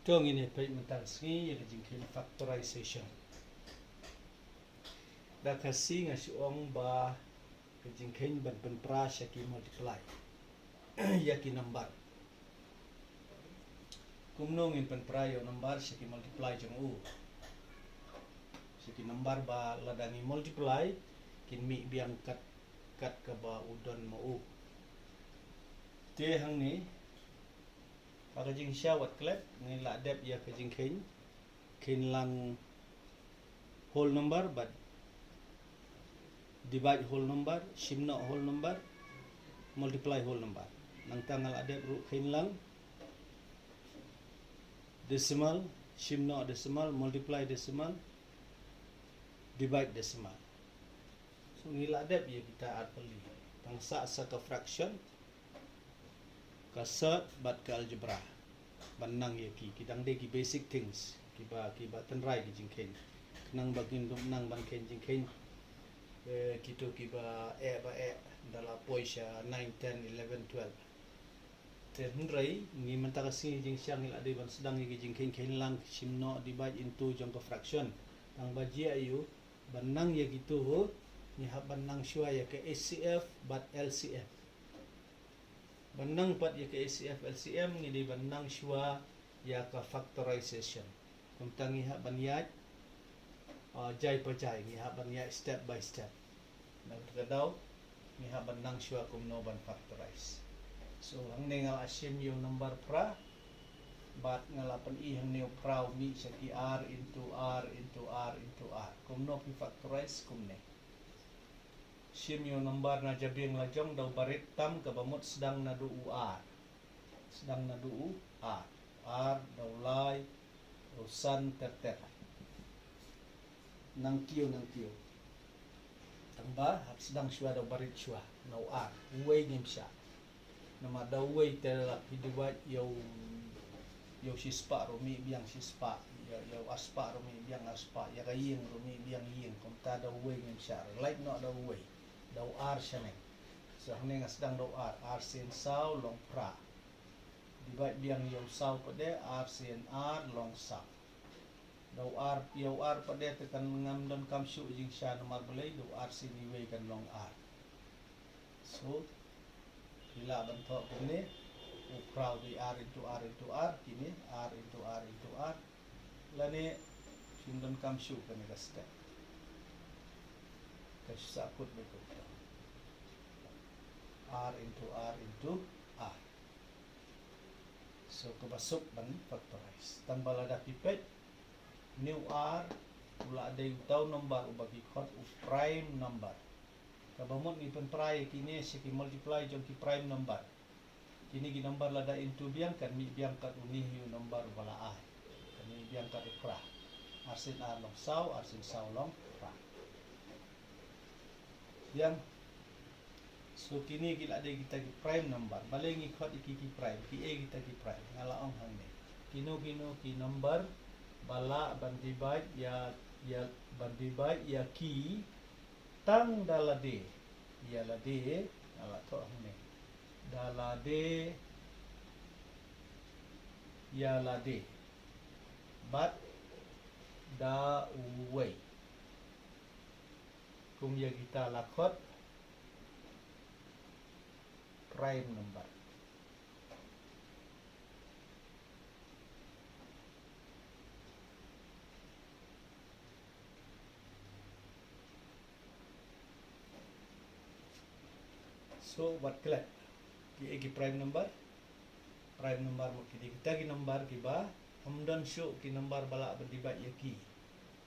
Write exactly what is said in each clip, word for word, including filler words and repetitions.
To ngin ïa peit mynta ka sngi ïa ka jingkheiñ factorization. Da ka sngi nga shu ong ba ka jingkheiñ ban pynpra sha ki multiply ïa ki number. Kumno ngin pynpra ïa u number sha ki multiply jong u? Sha ki number ba lada ngi multiply kin mih biang kat, kat kaba u don ma u. Te hangne ha ka jingshisha wat klet ngi la dep ïa ka jingkheiñ, kheiñ lang whole number bad divide whole number, shim noh whole number, multiply whole number. Nangta nga la dep ruh kheiñ lang decimal, shim noh decimal, multiply decimal, divide decimal. So ngi la dep ïa kita ar pali. Tang sah sa ka fraction, ka surd bad ka algebra. Ban nang ïa ki, ki dang dei ki basic things kiba, kiba tynrai ki jingkheiñ. Nang ba kin dum nang ban kheiñ jingkheiñ, eh, kito kiba eh ba eh da la poi sha nine, ten, eleven, twelve. Te hynrei ngi mynta ka sngi jingshisha ngi la dei ban sdang ïa ki jingkheiñ, kheiñ lang, shim noh, divide into jong ka fraction. Tang ba jia ïa u ban nang ïa kito, ngi hap ban nang shuwa ïa ka H C F bad L C M. Ban nang pat ïa ka H C F L C M ngi dei ban nang shuwa ïa ka factorization. Kumta ngi hap ban ïaid, ah, jai pa jai, ngi hap ban ïaid step by step. Na kata ka daw ngi hap ban nang shuwa kumno ban factorize. So hangne nga la shim ïa u number phra bad nga la pyni hangne u phra u mih sha ki r into r into r into r. Kumno phi factorize? Kumne. Shim ïa u number na jabieng la jong da u barit tam, kaba mut sdang naduh u ar. Sdang naduh u ar. Ar, da u lai, da u san, ter ter. Nang kiew, nang kiew. Tang ba hap sdang shuwa da u barit shuwa na u ar. Uwei ngim shah. Namar da uwei te la phi divide ïa u, ïa u shispah ruh mih biang shispah, ïa, ïa u arspah ruh mih biang arspah, ïa ka ïing ruh mih biang ïing. Kumta da uwei ngim shah, lait noh da uwei, da u ar shaneng. So hangne nga sdang da u ar, ar sien saw long phra. Divide biang ïa u saw pat de, ar sien ar long saw. Da u ar, ïa u ar pat de te kan ngam donkam shuh jingshisha namar balei, da u ar sien iwei kan long ar. So phi lah ban thoh kumne, u phra u dei r into r into r, kine r into r into r. Lane phim donkam shuh kane ka step. Ka shu sahkut beit kumta. R into r into r. So kaba suk ban factorize. Tang ba lada phi peit, une u r u la dei uta u number uba ki khot u prime number. Kaba mut ngi pynpra ïa kine sha ki multiply jong ki prime number. Kine ki number lada into biang kan mih biang kat une hi u number uba la ai. Kan mih biang kat u phra. Ar sien ar long saw, ar sien saw long phra. Biang. So kine ki la dei kita ki prime number. Balei ngi khot ïa ki ki prime? Kiei kita ki prime? Nga la ong hangne. Kino kino ki number ba lah ban divide ïa, ïa, ban divide ïa ki tang da lade. Ïa lade, nga la thoh hangne. Da lade, ïa lade. Bad da uwei. Kum ïa kita la khot prime number. So wat klet kiei ki prime number. Prime number mut ki dei kita ki number kiba ym don shuh ki number ba lah ban divide ïa ki.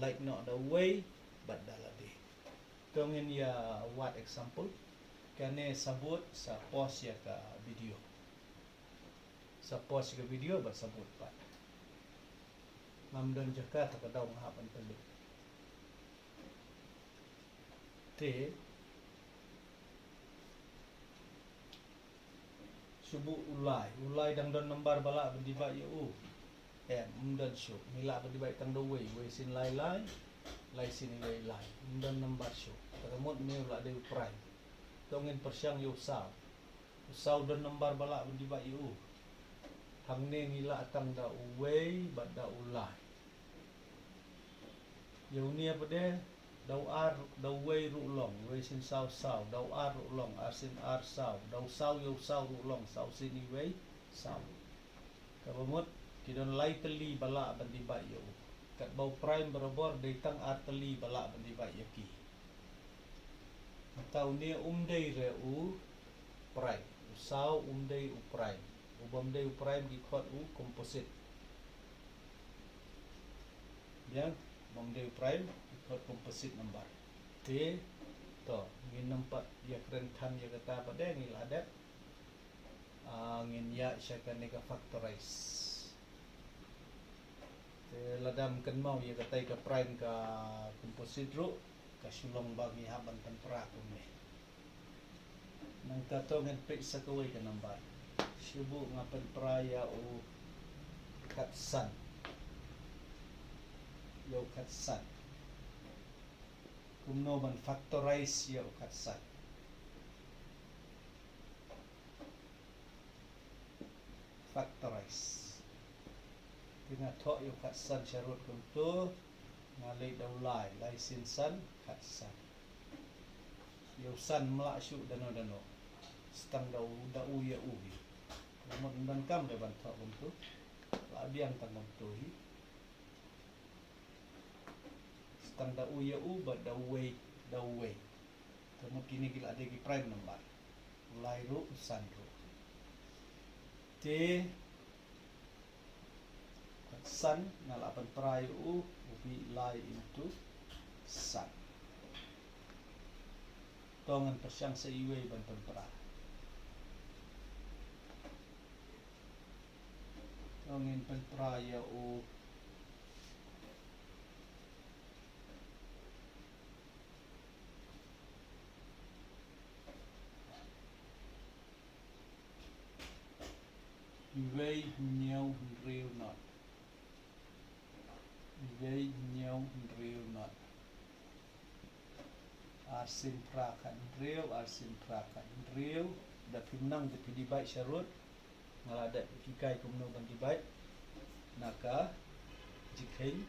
Lait noh da uwei bad da lade. To ngin ïa wad example. Kane sa bud sa pause ïa ka video. Sa pause ïa ka video bad sa bud pat. Ngam don jaka, ta ka daw nga hap ban pynlut. Te shu buh u lai. U lai dang don number ba lah ban divide ïa u? Em, ym don shuh. Ngi lah ban divide tang da uwei. Uwei sien lai lai, lai sien uwei lai. Ym don number shuh. Te ka mut une u la dei u prime. To ngin pyrshang ïa u saw. U saw don number ba lah ban divide ïa u? Hangne ngi lah tang da uwei bad da u lai. Ïa une pat de, da u ar, da uwei ruh long, uwei sien saw saw, da u ar ruh long, ar sien ar saw, da u saw ïa u saw ruh long, saw sien uwei, saw. Kaba mut, ki don lai tylli ba lah ban dibai ïa u. Katba u prime barabor, dei tang ar tylli ba lah ban dibai ïa ki. Mynta une um dei re u prime. U saw um dei u prime. U bym dei u prime ki khot u composite. Biang, bym dei u prime ki khot composite number. Te, to, ngin nym pat ïakren than ïa kata pat de, ngi la dep. Ah, ngin ïa sha kane ka factorize. Te lada ym kynmaw ïa katai ka prime ka composite ruh, ka shu long ba ngi hap ban pynpra kumne. Nangta to ngin peit sa kawei ka number. Shu buh nga pynpra ïa u khatsan. Ïa u khatsan. Kumno ban factorize ïa u khatsan. Factorize. Te nga thoh ïa u khatsan sharud kumto, nga leit da u lai, lai sien san, khatsan. Ïa u san mlah shuh dano dano. Stang da u, da u ïa u hi. Namar ym donkam re ban thoh kumto. La biang tang kumto hi. Stang da u ïa u bad da uwei, da uwei. Te mut kine ki la dei ki prime number. U lai ruh, u san ruh. Te, san, nga la pynpra ïa u, u bih lai into san. To ngan pyrshang sa iwei ban pynpra. To ngin pynpra ïa u Iwei hynñiew hynriew nod. Iwei hynñiew hynriew nod. Ar sien phra khat hynriew, ar sien phra khat hynriew. Da phim nang te phi divide sharud. Nga la dep hikai kumno ban divide na ka jingkheiñ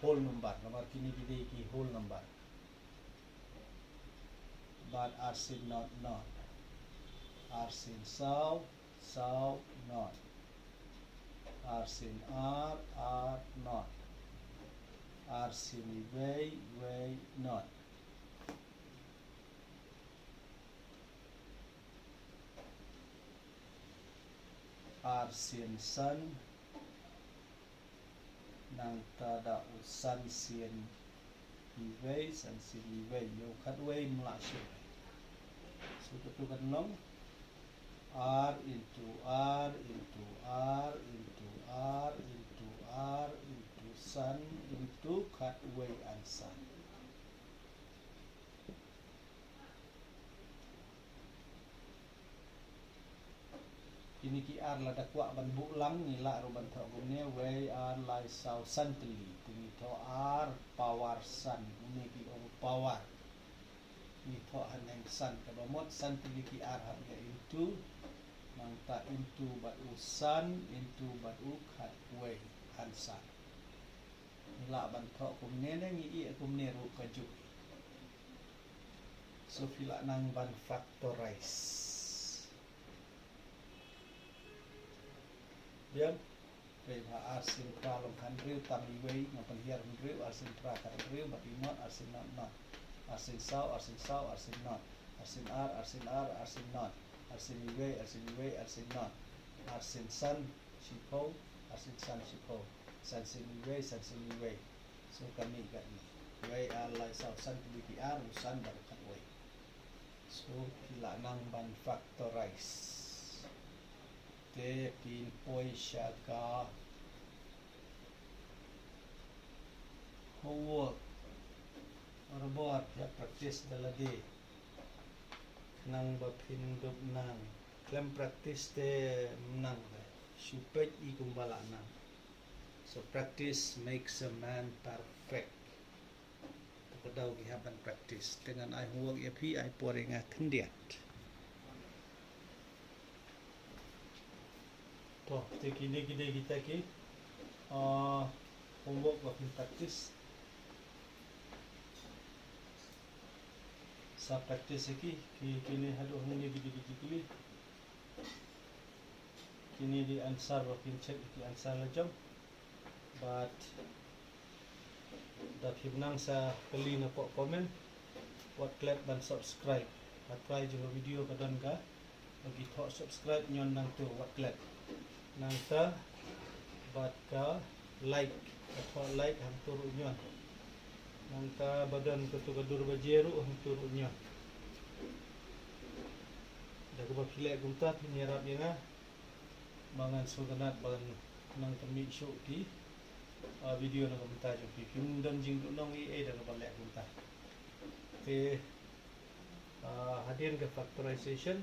whole number. Namar kine ki dei ki whole number. Bad ar sien nod nod. Ar sien saw, saw nod. Ar sien ar, ar nod. Ar sien iwei, iwei nod. Ar sien san. Nangta da u san sien iwei, san sien iwei, ïa u khatwei mlah shuh. So katu kan long ar into ar into ar into ar into ar into san into khatwei ar san. Kine ki ar lada kwah ban buh lang, ngi lah ruh ban thoh kumne, wei ar lai saw san tylli. Te ngi thoh ar power san, une ki ong power. Ngi thoh haneng san, kaba mut san tylli ki ar hap ïa into, nangta into bad u san, into bad u khatwei ar san. Ngi lah ban thoh kumne ne ngi ïeh kumne ruh ka juh. So phi lah nang ban factorize. Biang. Peit ha ar sien phra long khathynriew tam iwei, nga pynhiar hynriew, ar sien phra khathynriew, bad i nod, ar sien nod nod. Ar sien saw, ar sien saw, ar sien nod. Ar sien ar, ar sien ar, ar sien nod. Ar sien iwei, ar sien iwei, ar sien nod. Ar sien san, shiphew, ar sien san shiphew. San sien iwei, san sien iwei. So kane katne. Wei ar lai saw san tylli ki ar, u san bad u khatwei. So phi lah nang ban factorize. Te phin poi sha ka homework. Barabor phi hap practice da lade. Khnang ba phin dup nang. Khlem practice te ym nang re. Shu peit i kumba lah nang. So practice makes a man perfect. To ka daw ngi hap ban practice. Te ngan ai homework ïa phi, ai por ïa nga khyndiat. To Te kine ki dei kita ki, ah, homework ba phin practice. Sa practice ïa ki, ki, kine haduh hangne ki dei ki jingkylli. Kine dei answer ba phin check ïa ki answer la jong. Bad da phim nang sa kylli na poh comment, wat klet ban subscribe. Ha pdeng jong ka video ka don ka, ba ki thoh subscribe, ñion nangto wat klet. Nangta bad ka like, ka thoh like hangto ruh ñion. Nangta ba don kato ka dur ba jia ruh hangto ruh ñion. Da kaba phi leh kumta phin ïarap ïa nga ba ngan sngewtynnat ban nang pynmih shuh ki, ah, video na ka bynta jong phi. Phim don jingduhnong ei ei da kaba leh kumta. Te, ah, hadien ka factorization,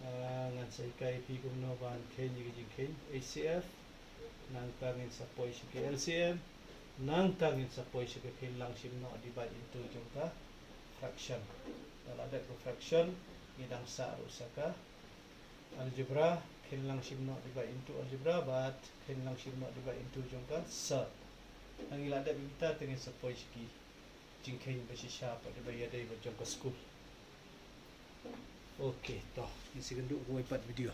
ah, ngan sa hikai ïa phi kumno ban kheiñ ïa ki jingkheiñ H C F. Nangta ngin sa poi sha ki L C M. Nangta ngin sa poi sha ki kheiñ lang shim noh divide into jong ka fraction. Te la dep ka fraction, ngi dang sah ruh sa ka algebra, kheiñ lang shim noh divide into algebra, bad kheiñ lang shim noh divide into jong ka surd. Ngi la dep ïa kita te ngin sa poi sha ki jingkheiñ ba shisha pat ba ïadei bad jong ka skul. Ok, to, ngin sa ïakynduh kawei pat video.